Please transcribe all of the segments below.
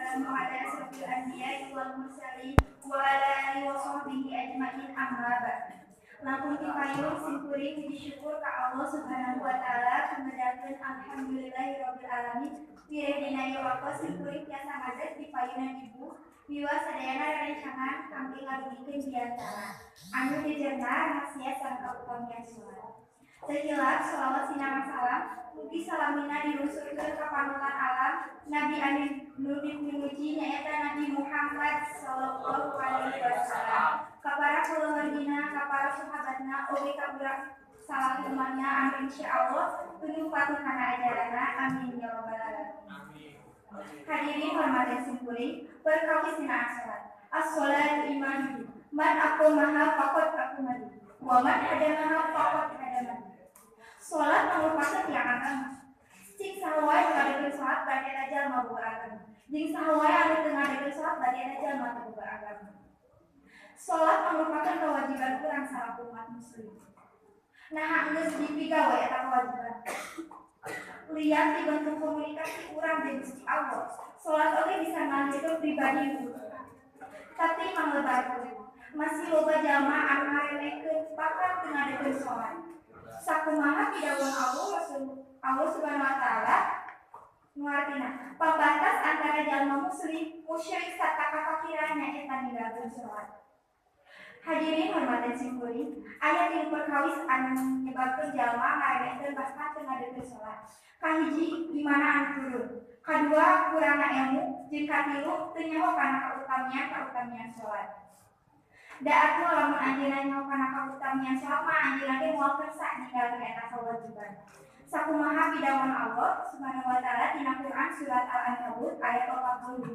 wassalamu ala asrofil anbiya'i wal mursalin wa ala alihi wa sahbihi ajma'in, amma ba'd. Langkung tipayung simkuring puji syukur ka Allah Subhanahu wa taala kumedalkeun alhamdulillahirabbil alamin. Wireh dina ieu waktos simkuring tiasa ngazet di payunan ibu miwa sadayana rerencangan kangge ngadugikeun biantara anu jejerna rahasia sareng kautamian salat. Teu hilap sholawat sinareng salam mugi salamina dilungsurkeun ka panutan alam Nabi anu nu dipimuji nyaeta Nabi Muhammad sallallahu alaihi wasallam, ka para kulawargina, ka para sahabatna, oge ka urang salaku umatna anu insyaallah tunduk patuh kana ajaranna, amin ya rabbal alamin. Hadirin hormatan simkuring, perkawis dina salat. As-sholatu imanuddin. Man aqamaha faqad aqamad. Wa man hadamaha faqad hadamad. Salat merupakan tiang agama. Cik saha wae nu ngadeukkeun salat berarti eta jalma boga agama. Jeung saha wae anu teu ngadeukkeun salat berarti eta jalma teu boga agama. Salat merupakan kewajiban urang salaku umat muslim. Nah, geus dipigawe eta kewajiban. Lian ti bentuk komunikasi urang jeung Gusti Allah. Salat oge bisa ngalihkeun pribadi nu. Tapi manglebarkeun, masih loba jalma anu ngaremehkeun bahkan teu ngadeukkeun salat. Sakumaha pidawuhan Allah Rasul Allah Subhanahu wa taala nu artina pambatas antara jalma muslim, musyrik sarta kafakiran nyaeta ninggalkeun salat. Hadirin hormatan simkuring, aya tilu perkawis anu nyebabkeun jalma ngaremehkeun bahkan teu ngadeukkeun salat. Kahiji, imana anu turun. Kadua, kurangna ilmu, jeung katilu, teu nyaho kana kautamian salat. Da atuh lamun anjeunna nyaho kana kautamian salat mah anjeunna ge moal kersa ninggalkeun eta kewajiban. Sakumaha pidawuhan Allah Subhanahu wa taala tina Quran surat Al-Ankabut ayat 45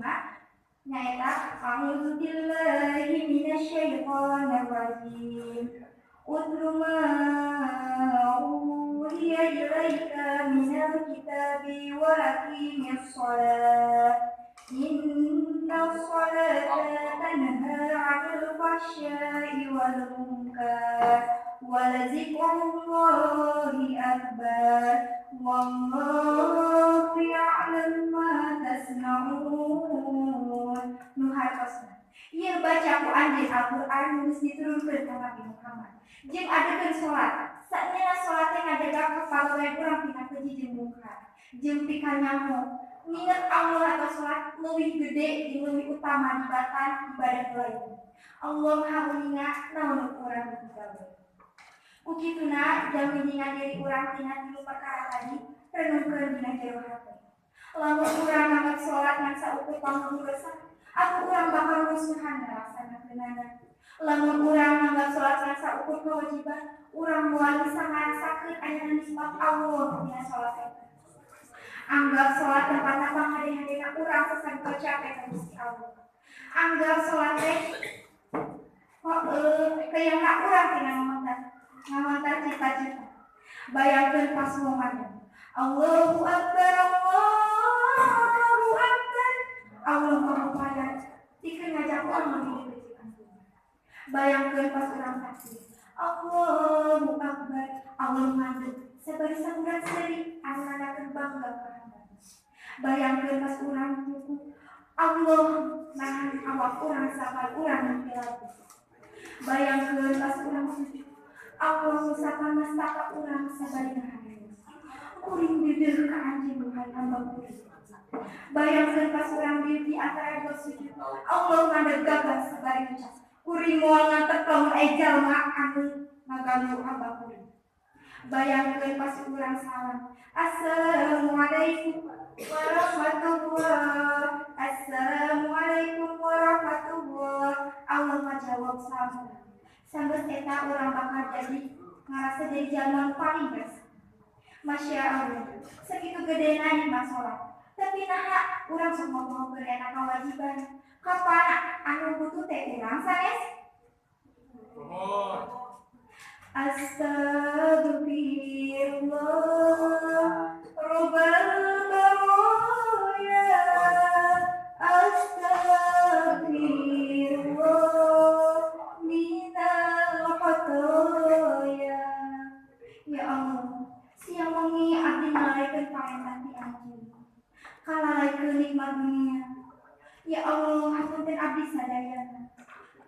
nyaeta a'udzu billahi minasyaitonir rajim. Utlu ma uhiya ilaika minal kitabi wa aqimis shalah. Inna sholata tanha 'anil fahsya'i wal munkar wa la zikrullahi akbar wallahu ya'lamu ma tasna'un. Nu hartosna ieu baca ku anjeun Al-Qur'an nu geus diturunkeun ka Nabi Muhammad jeung adeukkeun salat. Saenyana salat teh ngajaga kapagawean urang tina keji jeung mungkar jeung pikanyaho. Nginget Allah atau salat leuwih gede jeung leuwih utama dibatan ibadah lain. Allah Maha Uninga naon nu urang digawe. Ku kituna jang nyinga diri urang tina tilu perkara tadi, renungkeun dina jero hate. Lamun urang nganggep salat ngan saukur pangureusan, atuh urang bakal rusuhan ngalaksanakeunana. Lamun urang nganggep salat ngan saukur kewajiban, urang moal bisa ngarasakeun ayana nikmat Allah dina salat eta. Anggap salat tempatna panghade-hadena urang sasar capek ka Gusti Allah. Anggap salat teh kayangna urang tina ngamontar cita-cita. Bayangkeun pas momen Allahu Akbar, Allahu Akbar. Allah Maha Payah tikeun ngajak urang lebih gede. Bayangkeun pas urang takbir Allahu Akbar, Allah ngandut sabari saburan seuri anu nandakeun bangga ka hamba. Bayangkeun pas urang ruku, Allah nahan awak urang sampai urang hilap. Bayangkeun pas urang sujud, Allah ngusapan mastaka urang sabari nahan. Kuring deudeuh ka anjeun duhai hamba kuring. Bayangkeun pas urang diri di antara dua sujud, Allah ngandeup gagah sabari ngucap kuring moal ngantep lamun aya jalma anu ngaganggu hamba kuring. Bayangkeun pas urang salam, Assalamualaikum warahmatullah, Assalamualaikum warahmatullah. Allah ngajawab salam. Sanggeus eta urang bakal jadi ngarasa jadi jalma nu paling beres. Masya Allah, sakitu gedena nikmat salat. Tapi naha urang sok ngomong eta kewajiban. Kapan anu butuh teh urang sanes? Astagfirullah Rabbal baraya, astagfirullah minal khotoya. Ya Allah, siang wengi abdi ngalaikeun parentah ti anjeun, kalalaikeun nikmat dunia. Ya Allah, hapunten abdi sadayana.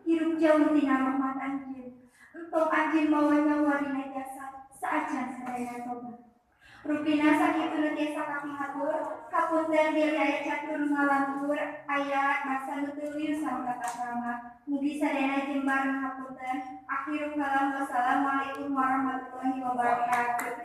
Hirup jauh tina rahmat anjeun. Entong anjeun mawa nyawa dina jasad saacan sadayana tobat. Rupina sakitu nu tiasa kapihatur, kapunten bilih aya catur ngalantur, aya basa nu teu sarta tata. Mugi sadayana jembar hapunten. Akhirul kalam, wassalamualaikum warahmatullahi wabarakatuh.